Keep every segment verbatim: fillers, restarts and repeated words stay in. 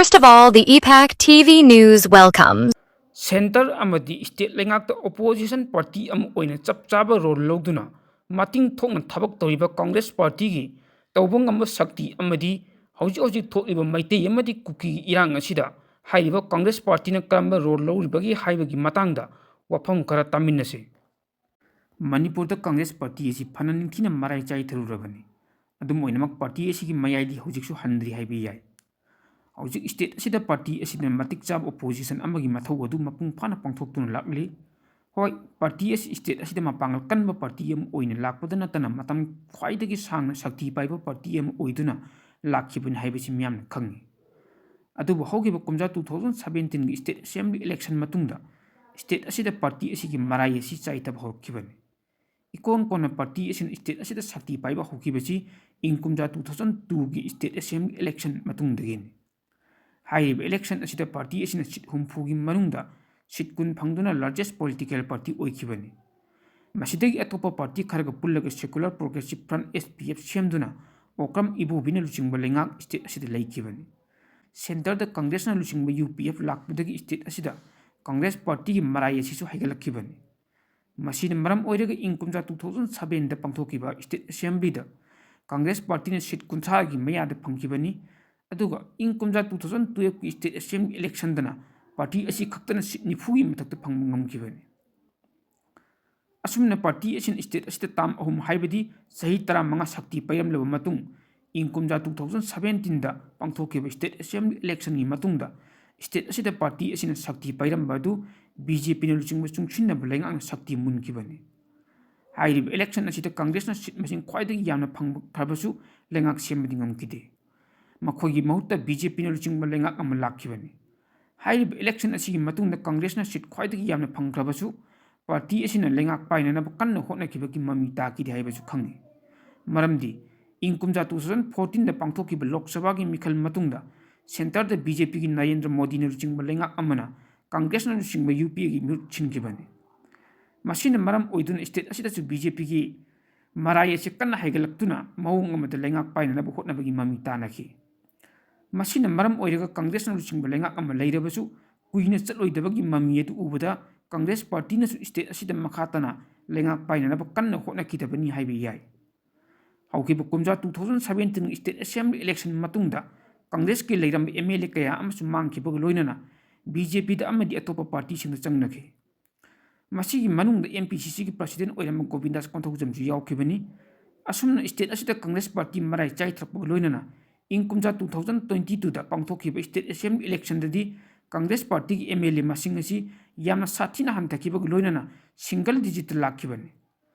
First of all, the E PAC T V News welcomes. Centre ꯑꯃꯗꯤ state ꯂꯩꯉꯥꯛꯇ opposition party ꯑꯃ ꯑꯣꯏꯅ ꯆꯞ ꯆꯥꯕ role ꯂꯧꯗꯨꯅ ꯃꯇꯤꯡ ꯊꯣꯛꯅ ꯊꯕꯛ ꯇꯧꯔꯤꯕ Congress partyꯒꯤ ꯇꯧꯕ ꯉꯝꯕ ꯁꯛꯇꯤ ꯑꯃꯗꯤ ꯍꯧꯖꯤꯛ ꯍꯧꯖꯤꯛ ꯊꯣꯛꯂꯤꯕ ꯃꯩꯇꯩ ꯑꯃꯗꯤ ꯀꯨꯀꯤꯒꯤ ꯏꯔꯥꯡ ꯑꯁꯤꯗ ꯍꯥꯏꯔꯤꯕ Congress partyꯅ ꯀꯔꯝꯕ role ꯂꯧꯔꯤꯕꯒꯦ ꯍꯥꯏꯕꯒꯤ ꯃꯇꯥꯡꯗ ꯋꯥꯐꯝ ꯈꯔ ꯇꯥꯃꯤꯟꯅꯁꯤ꯫ ꯃꯅꯤꯄꯨꯔꯗ Congress party ꯑꯁꯤ ꯐꯅ ꯅꯤꯡꯊꯤꯅ ꯃꯔꯥꯏ ꯆꯥꯏꯊꯔꯨꯔꯕꯅꯤ꯫ ꯑꯗꯨꯝ ꯑꯣꯏꯅꯃꯛ, party ꯑꯁꯤꯒꯤ ꯃꯌꯥꯏꯗꯤ ꯍꯧꯖꯤꯛꯁꯨ ꯍꯟꯗ꯭ꯔꯤ ꯍꯥꯏꯕ ꯌꯥꯏ꯫ ꯍꯧꯖꯤꯛ state ꯑꯁꯤꯗ party ꯑꯁꯤꯅ ꯃꯇꯤꯛ ꯆꯥꯕ opposition ꯑꯃꯒꯤ ꯃꯊꯧ ꯑꯗꯨ ꯃꯄꯨꯡ ꯐꯥꯅ ꯄꯥꯡꯊꯣꯛꯇꯨꯅ ꯂꯥꯛꯂꯤ꯫ ꯍꯣꯏ, party ꯑꯁꯤ state ꯑꯁꯤꯗ ꯃꯄꯥꯡꯒꯜ ꯀꯟꯕ party ꯑꯃ ꯑꯣꯏꯅ ꯂꯥꯛꯄꯗ ꯅꯠꯇꯅ ꯃꯇꯝ ꯈ꯭ꯋꯥꯏꯗꯒꯤ ꯁꯥꯡꯅ ꯁꯛꯇꯤ ꯄꯥꯏꯕ party ꯑꯃ ꯑꯣꯏꯗꯨꯅ ꯂꯥꯛꯈꯤꯕꯅꯤ ꯍꯥꯏꯕꯁꯤ ꯃꯤꯌꯥꯝꯅ ꯈꯪꯏ꯫ ꯑꯗꯨꯕꯨ ꯍꯧꯈꯤꯕ ꯀꯨꯝꯖꯥ two thousand seventeenꯒꯤ state assembly election ꯃꯇꯨꯡꯗ state ꯑꯁꯤꯗ party ꯑꯁꯤꯒꯤ ꯃꯔꯥꯏ ꯑꯁꯤ ꯆꯥꯏꯊꯕ ꯍꯧꯔꯛꯈꯤꯕꯅꯤ꯫ ꯏꯀꯣꯟ ꯀꯣꯟꯅ party ꯑꯁꯤꯅ state ꯑꯁꯤꯗ ꯁꯛꯇꯤ ꯄꯥꯏꯕ ꯍꯧꯈꯤꯕꯁꯤ ꯏꯪ ꯀꯨꯝꯖꯥ two thousand twoꯒꯤ state assembly election ꯃꯇꯨꯡꯗꯒꯤꯅꯤ꯫ ꯍꯥꯏꯔꯤꯕ election ꯑꯁꯤꯗ party ꯑꯁꯤꯅ seat ꯍꯨꯝꯐꯨꯒꯤ ꯃꯅꯨꯡꯗ seat ꯀꯨꯟ ꯐꯪꯗꯨꯅ largest political party ꯑꯣꯏꯈꯤꯕꯅꯤ꯫ ꯃꯁꯤꯗꯒꯤ ꯑꯇꯣꯞꯄ party ꯈꯔꯒ ꯄꯨꯜꯂꯒ Secular Progressive Front, S P F, ꯁꯦꯝꯗꯨꯅ ꯑꯣꯀ꯭ꯔꯝ ꯏꯕꯣꯕꯤꯅ ꯂꯨꯆꯤꯡꯕ ꯂꯩꯉꯥꯛ state ꯑꯁꯤꯗ ꯂꯩꯈꯤꯕꯅꯤ꯫ Centreꯗ Congressꯅ ꯂꯨꯆꯤꯡꯕ U P F ꯂꯥꯛꯄꯗꯒꯤ state ꯑꯁꯤꯗ Congress partyꯒꯤ ꯃꯔꯥꯏ ꯑꯁꯤꯁꯨ ꯍꯥꯏꯒꯠꯂꯛꯈꯤꯕꯅꯤ꯫ ꯃꯁꯤꯅ ꯃꯔꯝ ꯑꯣꯏꯔꯒ ꯏꯪ ꯀꯨꯝꯖꯥ two thousand sevenꯗ ꯄꯥꯡꯊꯣꯛꯈꯤꯕ state assemblyꯗ Congress partyꯅ seat ꯀꯨꯟꯊ꯭ꯔꯥꯒꯤ ꯃꯌꯥꯗ ꯐꯪꯈꯤꯕꯅꯤ꯫ ꯑꯗꯨꯒ ꯏꯪ ꯀꯨꯝꯖꯥ two thousand twelveꯀꯤ state assembly electionꯗꯅ party ꯑꯁꯤ ꯈꯛꯇꯅ seat ꯅꯤꯐꯨꯒꯤ ꯃꯊꯛꯇ ꯐꯪꯕ ꯉꯝꯈꯤꯕꯅꯤ꯫ ꯑꯁꯨꯝꯅ party ꯑꯁꯤꯅ state ꯑꯁꯤꯗ term ꯑꯍꯨꯝ, ꯍꯥꯏꯕꯗꯤ ꯆꯍꯤ ꯇꯔꯥꯃꯉꯥ ꯁꯛꯇꯤ ꯄꯥꯏꯔꯝꯂꯕ ꯃꯇꯨꯡ, ꯏꯪ ꯀꯨꯝꯖꯥ two thousand seventeenꯗ ꯄꯥꯡꯊꯣꯛꯈꯤꯕ state assembly electionꯒꯤ ꯃꯇꯨꯡꯗ state ꯑꯁꯤꯗ party ꯑꯁꯤꯅ ꯁꯛꯇꯤ ꯄꯥꯏꯔꯝꯕ ꯑꯗꯨ BJPꯅ ꯂꯨꯆꯤꯡꯕ ꯆꯨꯡꯁꯤꯟꯅꯕ ꯂꯩꯉꯥꯛꯅ ꯁꯛꯇꯤ ꯃꯨꯟꯈꯤꯕꯅꯤ꯫ ꯍꯥꯏꯔꯤꯕ election ꯑꯁꯤꯗ Congressꯅ seat ꯃꯁꯤꯡ ꯈ꯭ꯋꯥꯏꯗꯒꯤ ꯌꯥꯝꯅ ꯐꯪꯈ꯭ꯔꯕꯁꯨ ꯂꯩꯉꯥꯛ ꯁꯦꯝꯕꯗꯤ ꯉꯝꯈꯤꯗꯦ꯫ ꯃꯈꯣꯏꯒꯤ ꯃꯍꯨꯠꯇ BJPꯅ ꯂꯨꯆꯤꯡꯕ ꯂꯩꯉꯥꯛ ꯑꯃ ꯂꯥꯛꯈꯤꯕꯅꯤ꯫ ꯍꯥꯏꯔꯤꯕ election ꯑꯁꯤꯒꯤ ꯃꯇꯨꯡꯗ Congressꯅ seat ꯈ꯭ꯋꯥꯏꯗꯒꯤ ꯌꯥꯝꯅ ꯐꯪꯈ꯭ꯔꯕꯁꯨ party ꯑꯁꯤꯅ ꯂꯩꯉꯥꯛ ꯄꯥꯏꯅꯅꯕ ꯀꯟꯅ ꯍꯣꯠꯅꯈꯤꯕꯒꯤ ꯃꯃꯤ ꯇꯥꯈꯤꯗꯦ ꯍꯥꯏꯕꯁꯨ ꯈꯪꯏ꯫ ꯃꯔꯝꯗꯤ ꯏꯪ ꯀꯨꯝꯖꯥ two thousand fourteenꯗ ꯄꯥꯡꯊꯣꯛꯈꯤꯕ Lok Sabhaꯒꯤ ꯃꯤꯈꯜ ꯃꯇꯨꯡꯗ centreꯗ BJPꯒꯤ ꯅꯔꯦꯟꯗ꯭ꯔ ꯃꯣꯗꯤꯅ ꯂꯨꯆꯤꯡꯕ ꯂꯩꯉꯥꯛ ꯑꯃꯅ Congressꯅ ꯂꯨꯆꯤꯡꯕ UPAꯒꯤ ꯃꯤꯍꯨꯠ ꯁꯤꯟꯈꯤꯕꯅꯤ꯫ ꯃꯁꯤꯅ ꯃꯔꯝ ꯑꯣꯏꯗꯨꯅ state ꯑꯁꯤꯗꯁꯨ BJPꯒꯤ ꯃꯔꯥꯏ ꯑꯁꯤ ꯀꯟꯅ ꯍꯥꯏꯒꯠꯂꯛꯇꯨꯅ ꯃꯑꯣꯡ ꯑꯃꯗ ꯂꯩꯉꯥꯛ ꯄꯥꯏꯅꯅꯕ ꯍꯣꯠꯅꯕꯒꯤ ꯃꯃꯤ ꯇꯥꯅꯈꯤ꯫ ꯃꯁꯤꯅ ꯃꯔꯝ ꯑꯣꯏꯔꯒ ꯀꯪꯒ꯭ꯔꯦꯁꯅ ꯂꯨꯆꯤꯡꯕ ꯂꯩꯉꯥꯛ ꯑꯃ ꯂꯩꯔꯕꯁꯨ ꯀꯨꯏꯅ ꯆꯠꯂꯣꯏꯗꯕꯒꯤ ꯃꯃꯤ ꯑꯗꯨ ꯎꯕꯗ ꯀꯪꯒ꯭ꯔꯦꯁ ꯄꯥꯔꯇꯤꯅꯁꯨ state ꯑꯁꯤꯗ ꯃꯈꯥ ꯇꯥꯅ ꯂꯩꯉꯥꯛ ꯄꯥꯏꯅꯅꯕ ꯀꯟꯅ ꯍꯣꯠꯅꯈꯤꯗꯕꯅꯤ ꯍꯥꯏꯕ ꯌꯥꯏ꯫ ꯍꯧꯈꯤꯕ ꯀꯨꯝꯖꯥ two thousand seventeen state assembly election ꯃꯇꯨꯡꯗ ꯀꯪꯒ꯭ꯔꯦꯁꯀꯤ ꯂꯩꯔꯝꯕ M L A ꯀꯌꯥ ꯑꯃꯁꯨ ꯃꯥꯡꯈꯤꯕꯒ ꯂꯣꯏꯅꯅ B J P ꯗ ꯑꯃꯗꯤ ꯑꯇꯣꯞꯄ ꯄꯥꯔꯇꯤꯁꯤꯡꯗ ꯆꯪꯅꯈꯤ꯫ ꯃꯁꯤꯒꯤ ꯃꯅꯨꯡꯗ M P C C ꯒꯤ president ꯑꯣꯏꯔꯝꯕ ꯒꯣꯕꯤꯟꯗꯥꯁ ꯀꯣꯟꯊꯧꯖꯝꯁꯨ ꯌꯥꯎꯈꯤꯕꯅꯤ꯫ ꯑꯁꯨꯝꯅ state ꯑꯁꯤꯗ ꯀꯪꯒ꯭ꯔꯦꯁ ꯄꯥꯔꯇꯤ ꯃꯔꯥꯏ ꯆꯥꯏꯊꯔꯛꯄꯒ ꯂꯣꯏꯅꯅ ꯏꯪ ꯀꯨꯝꯖꯥ two thousand twenty two ꯗ ꯄꯥꯡꯊꯣꯛꯈꯤꯕ state assembly election ꯗꯗꯤ ꯀꯪꯒ꯭ꯔꯦꯁ ꯄꯥꯔꯇꯤꯒꯤ M L A ꯃꯁꯤꯡ ꯑꯁꯤ ꯌꯥꯝꯅ ꯁꯥꯊꯤꯅ ꯍꯟꯊꯈꯤꯕꯒ ꯂꯣꯏꯅꯅ single digit ꯇ ꯂꯥꯛꯈꯤꯕꯅꯤ꯫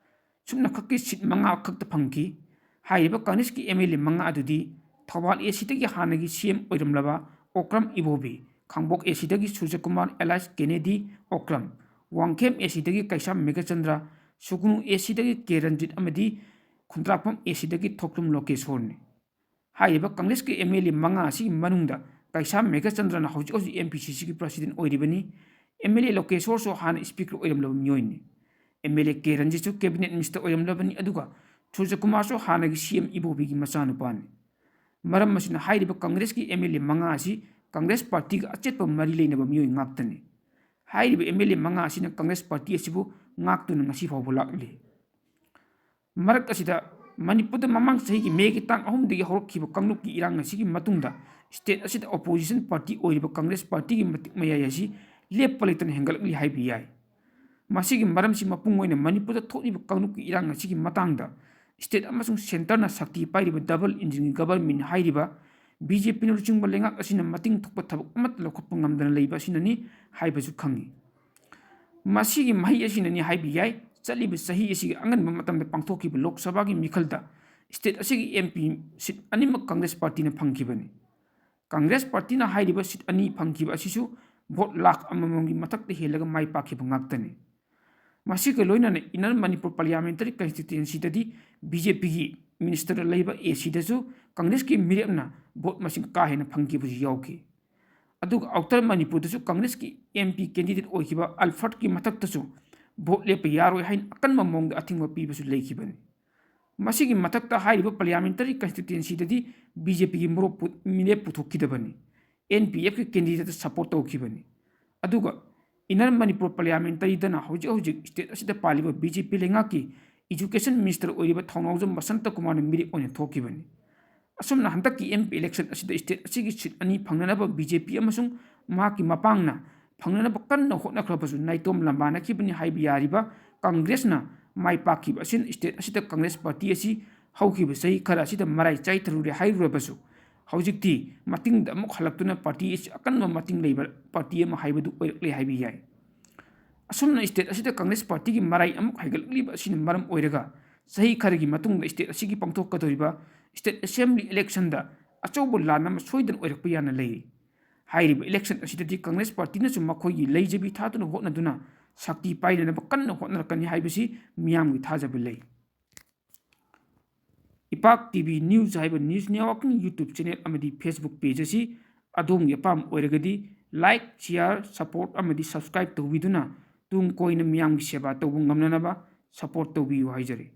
ꯁꯨꯞꯅꯈꯛꯀꯤ seat ꯃꯉꯥ ꯈꯛꯇ ꯐꯪꯈꯤ꯫ ꯍꯥꯏꯔꯤꯕ ꯀꯪꯒ꯭ꯔꯦꯁꯀꯤ M L A ꯃꯉꯥ ꯑꯗꯨꯗꯤ ꯊꯧꯕꯥꯜ A C ꯗꯒꯤ ꯍꯥꯟꯅꯒꯤ C M ꯑꯣꯏꯔꯝꯂꯕ Okram Ibobi, ꯈꯥꯡꯕꯣꯛ A C ꯗꯒꯤ ꯁꯨꯔꯖꯀꯨꯃꯥꯔ alias ꯀꯦꯅꯦꯗꯤ Okram, Wangkhem A C ꯗꯒꯤ ꯀꯩꯁꯥꯝ ꯃꯦꯘꯆꯟꯗ꯭ꯔ, ꯁꯨꯒꯨꯅꯨ A C ꯗꯒꯤ ꯀꯦ ꯔꯟꯖꯤꯠ ꯑꯃꯗꯤ ꯈꯨꯟꯗ꯭ꯔꯥꯛꯄꯝ A C ꯗꯒꯤ ꯊꯣꯛꯂꯨꯝ ꯂꯣꯀꯦꯁꯣꯔꯅꯤ꯫ ꯍꯥꯏꯔꯤꯕ ꯀꯪꯒ꯭ꯔꯦꯁꯀꯤ M L A ꯃꯉꯥ ꯑꯁꯤꯒꯤ ꯃꯅꯨꯡꯗ ꯀꯩꯁꯥꯝ ꯃꯦꯘꯆꯟꯗ꯭ꯔꯅ ꯍꯧꯖꯤꯛ ꯍꯧꯖꯤꯛ M P C C ꯒꯤ president ꯑꯣꯏꯔꯤꯕꯅꯤ꯫ M L A ꯂꯣꯀꯦꯁꯣꯔꯁꯨ ꯍꯥꯟꯅ speaker ꯑꯣꯏꯔꯝꯂꯕ ꯃꯤꯑꯣꯏꯅꯤ꯫ M L A K ꯔꯟꯖꯤꯠꯁꯨ cabinet minister ꯑꯣꯏꯔꯝꯂꯕꯅꯤ, ꯑꯗꯨꯒ ꯁꯨꯔꯖꯀꯨꯃꯥꯔꯁꯨ ꯍꯥꯟꯅꯒꯤ C M ꯏꯕꯣꯕꯤꯒꯤ ꯃꯆꯥꯅꯨꯄꯥꯅꯤ꯫ ꯃꯔꯝ ꯑꯁꯤꯅ ꯍꯥꯏꯔꯤꯕ ꯀꯪꯒ꯭ꯔꯦꯁꯀꯤ M L A ꯃꯉꯥ ꯑꯁꯤ ꯀꯪꯒ꯭ꯔꯦꯁ ꯄꯥꯔꯇꯤꯒ ꯑꯆꯦꯠꯄ ꯃꯔꯤ ꯂꯩꯅꯕ ꯃꯤꯑꯣꯏ ꯉꯥꯛꯇꯅꯤ꯫ ꯍꯥꯏꯔꯤꯕ M L A ꯃꯉꯥ ꯑꯁꯤꯅ ꯀꯪꯒ꯭ꯔꯦꯁ ꯄꯥꯔꯇꯤ ꯑꯁꯤꯕꯨ ꯉꯥꯛꯇꯨꯅ ꯉꯁꯤ ꯐꯥꯎꯕ ꯂꯥꯛꯂꯤ꯫ ꯃꯔꯛ ꯑꯁꯤꯗ ꯃꯅꯤꯄꯨꯔꯗ ꯃꯃꯥꯡ ꯆꯍꯤꯒꯤ ꯃꯦꯒꯤ ꯇꯥꯡ ꯑꯍꯨꯝꯗꯒꯤ ꯍꯧꯔꯛꯈꯤꯕ ꯀꯥꯡꯂꯨꯞꯀꯤ ꯏꯔꯥꯡ ꯑꯁꯤꯒꯤ ꯃꯇꯨꯡꯗ state ꯑꯁꯤꯗ opposition party ꯑꯣꯏꯔꯤꯕ ꯀꯪꯒ꯭ꯔꯦꯁ ꯄꯥꯔꯇꯤꯒꯤ ꯃꯇꯤꯛ ꯃꯌꯥꯏ ꯑꯁꯤ ꯂꯦꯞꯄ ꯂꯩꯇꯅ ꯍꯦꯟꯒꯠꯂꯛꯂꯤ ꯍꯥꯏꯕ ꯌꯥꯏ꯫ ꯃꯁꯤꯒꯤ ꯃꯔꯝꯁꯤ ꯃꯄꯨꯡ ꯑꯣꯏꯅ ꯃꯅꯤꯄꯨꯔꯗ ꯊꯣꯛꯂꯤꯕ ꯀꯥꯡꯂꯨꯞꯀꯤ ꯏꯔꯥꯡ ꯑꯁꯤꯒꯤ ꯃꯇꯥꯡꯗ state ꯑꯃꯁꯨꯡ centreꯅ ꯁꯛꯇꯤ ꯄꯥꯏꯔꯤꯕ double engineꯒꯤ government ꯍꯥꯏꯔꯤꯕ B J Pꯅ ꯂꯨꯆꯤꯡꯕ ꯂꯩꯉꯥꯛ ꯑꯁꯤꯅ ꯃꯇꯤꯡ ꯊꯣꯛꯄ ꯊꯕꯛ ꯑꯃꯠꯇ ꯂꯧꯈꯠꯄ ꯉꯝꯗꯅ ꯂꯩꯕ ꯑꯁꯤꯅꯅꯤ ꯍꯥꯏꯕꯁꯨ ꯈꯪꯏ꯫ ꯃꯁꯤꯒꯤ ꯃꯍꯩ ꯑꯁꯤꯅꯅꯤ ꯍꯥꯏꯕ ꯌꯥꯏ, ꯆꯠꯂꯤꯕ ꯆꯍꯤ ꯑꯁꯤꯒꯤ ꯑꯉꯟꯕ ꯃꯇꯝꯗ ꯄꯥꯡꯊꯣꯛꯈꯤꯕ ꯂꯣꯛ ꯁꯚꯥꯒꯤ ꯃꯤꯈꯜꯗ state ꯑꯁꯤꯒꯤ M P seat ꯑꯅꯤꯃꯛ ꯀꯪꯒ꯭ꯔꯦꯁ ꯄꯥꯔꯇꯤꯅ ꯐꯪꯈꯤꯕꯅꯤ꯫ ꯀꯪꯒ꯭ꯔꯦꯁ ꯄꯥꯔꯇꯤꯅ ꯍꯥꯏꯔꯤꯕ seat ꯑꯅꯤ ꯐꯪꯈꯤꯕ ꯑꯁꯤꯁꯨ vote ꯂꯥꯈ ꯑꯃꯃꯝꯒꯤ ꯃꯊꯛꯇ ꯍꯦꯜꯂꯒ ꯃꯥꯏ ꯄꯥꯛꯈꯤꯕ ꯉꯥꯛꯇꯅꯤ꯫ ꯃꯁꯤꯒ ꯂꯣꯏꯅꯅ Inner Manipur Parliamentary Constituencyꯗꯗꯤ B J Pꯒꯤ minister ꯂꯩꯕ A Cꯗꯁꯨ ꯀꯪꯒ꯭ꯔꯦꯁꯀꯤ ꯃꯤꯔꯦꯞꯅ vote ꯃꯁꯤꯡ ꯀꯥ ꯍꯦꯟꯅ ꯐꯪꯈꯤꯕꯁꯨ ꯌꯥꯎꯈꯤ꯫ ꯑꯗꯨꯒ Outer ꯃꯅꯤꯄꯨꯔꯗꯁꯨ ꯀꯪꯒ꯭ꯔꯦꯁꯀꯤ M P candidate ꯑꯣꯏꯈꯤꯕ ꯑꯜꯐ꯭ꯔꯦꯗꯀꯤ ꯃꯊꯛꯇꯁꯨ vote ꯂꯦꯞꯄ ꯌꯥꯔꯣꯏ ꯍꯥꯏꯅ ꯑꯀꯟꯕ ꯃꯑꯣꯡꯗ ꯑꯊꯤꯡꯕ ꯄꯤꯕꯁꯨ ꯂꯩꯈꯤꯕꯅꯤ꯫ ꯃꯁꯤꯒꯤ ꯃꯊꯛꯇ ꯍꯥꯏꯔꯤꯕ parliamentary constituencyꯗꯗꯤ BJPꯒꯤ ꯃꯔꯨꯞ ꯄꯨ-, ꯃꯤꯔꯦꯞ ꯄꯨꯊꯣꯛꯈꯤꯗꯕꯅꯤ, NPFꯀꯤ candidateꯇ support ꯇꯧꯈꯤꯕꯅꯤ꯫ ꯑꯗꯨꯒ Inner Manipur parliamentaryꯗꯅ ꯍꯧꯖꯤꯛ ꯍꯧꯖꯤꯛ state ꯑꯁꯤꯗ ꯄꯥꯜꯂꯤꯕ BJP ꯂꯩꯉꯥꯛꯀꯤ education minister ꯑꯣꯏꯔꯤꯕ ꯊꯧꯅꯥꯎꯖꯝ ꯕꯁꯟꯇ ꯀꯨꯃꯥꯔꯅ ꯃꯤꯔꯦꯞ ꯑꯣꯏꯅ ꯊꯣꯛꯈꯤꯕꯅꯤ꯫ ꯑꯁꯨꯝꯅ ꯍꯟꯗꯛꯀꯤ MP election ꯑꯁꯤꯗ state ꯑꯁꯤꯒꯤ seat ꯑꯅꯤ ꯐꯪꯅꯅꯕ BJP ꯑꯃꯁꯨꯡ ꯃꯍꯥꯛꯀꯤ ꯃꯄꯥꯡꯅ ꯐꯪꯅꯅꯕ ꯀꯟꯅ ꯍꯣꯠꯅꯈ꯭ꯔꯕꯁꯨ ꯅꯥꯏꯇꯣꯝ ꯂꯝꯕꯥꯅꯈꯤꯕꯅꯤ ꯍꯥꯏꯕ ꯌꯥꯔꯤꯕ ꯀꯪꯒ꯭ꯔꯦꯁꯅ ꯃꯥꯏ ꯄꯥꯛꯈꯤꯕ ꯑꯁꯤꯅ state ꯑꯁꯤꯗ ꯀꯪꯒ꯭ꯔꯦꯁ party ꯑꯁꯤ ꯍꯧꯈꯤꯕ ꯆꯍꯤ ꯈꯔ ꯑꯁꯤꯗ ꯃꯔꯥꯏ ꯆꯥꯏꯊꯔꯨꯔꯦ ꯍꯥꯏꯔꯨꯔꯕꯁꯨ, ꯍꯧꯖꯤꯛꯇꯤ ꯃꯇꯤꯡꯗ ꯑꯃꯨꯛ ꯍꯜꯂꯛꯇꯨꯅ party ꯑꯁꯤ ꯑꯀꯟꯕ ꯃꯇꯤꯡ ꯂꯩꯕ party ꯑꯃ ꯍꯥꯏꯕꯗꯨ ꯑꯣꯏꯔꯛꯂꯦ ꯍꯥꯏꯕ ꯌꯥꯏ꯫ ꯑꯁꯨꯝꯅ state ꯑꯁꯤꯗ ꯀꯪꯒ꯭ꯔꯦꯁ partyꯒꯤ ꯃꯔꯥꯏ ꯑꯃꯨꯛ ꯍꯥꯏꯒꯠꯂꯛꯂꯤꯕ ꯑꯁꯤꯅ ꯃꯔꯝ ꯑꯣꯏꯔꯒ ꯆꯍꯤ ꯈꯔꯒꯤ ꯃꯇꯨꯡꯗ state ꯑꯁꯤꯒꯤ ꯄꯥꯡꯊꯣꯛꯀꯗꯧꯔꯤꯕ state assembly electionꯗ ꯑꯆꯧꯕ ꯂꯥꯟ ꯑꯃ ꯁꯣꯏꯗꯅ ꯑꯣꯏꯔꯛꯄ ꯌꯥꯅ ꯂꯩꯔꯤ꯫ ꯍꯥꯏꯔꯤꯕ election ꯑꯁꯤꯗꯗꯤ ꯀꯪꯒ꯭ꯔꯦꯁ partyꯅꯁꯨ ꯃꯈꯣꯏꯒꯤ ꯂꯩꯖꯕꯤ ꯊꯥꯗꯨꯅ ꯍꯣꯠꯅꯗꯨꯅ ꯁꯛꯇꯤ ꯄꯥꯏꯅꯅꯕ ꯀꯟꯅ ꯍꯣꯠꯅꯔꯛꯀꯅꯤ ꯍꯥꯏꯕꯁꯤ ꯃꯤꯌꯥꯝꯒꯤ ꯊꯥꯖꯕ ꯂꯩ꯫ ꯏꯄꯥꯛ TV News ꯍꯥꯏꯕ news networkꯀꯤ YouTube channel ꯑꯃꯗꯤ Facebook page ꯑꯁꯤ ꯑꯗꯣꯝꯒꯤ ꯑꯄꯥꯝꯕ ꯑꯣꯏꯔꯒꯗꯤ like, share, support ꯑꯃꯗꯤ subscribe ꯇꯧꯕꯤꯗꯨꯅ ꯇꯨꯡ ꯀꯣꯏꯅ ꯃꯤꯌꯥꯝꯒꯤ ꯁꯦꯕꯥ ꯇꯧꯕ ꯉꯝꯅꯅꯕ support ꯇꯧꯕꯤꯌꯨ ꯍꯥꯏꯖꯔꯤ꯫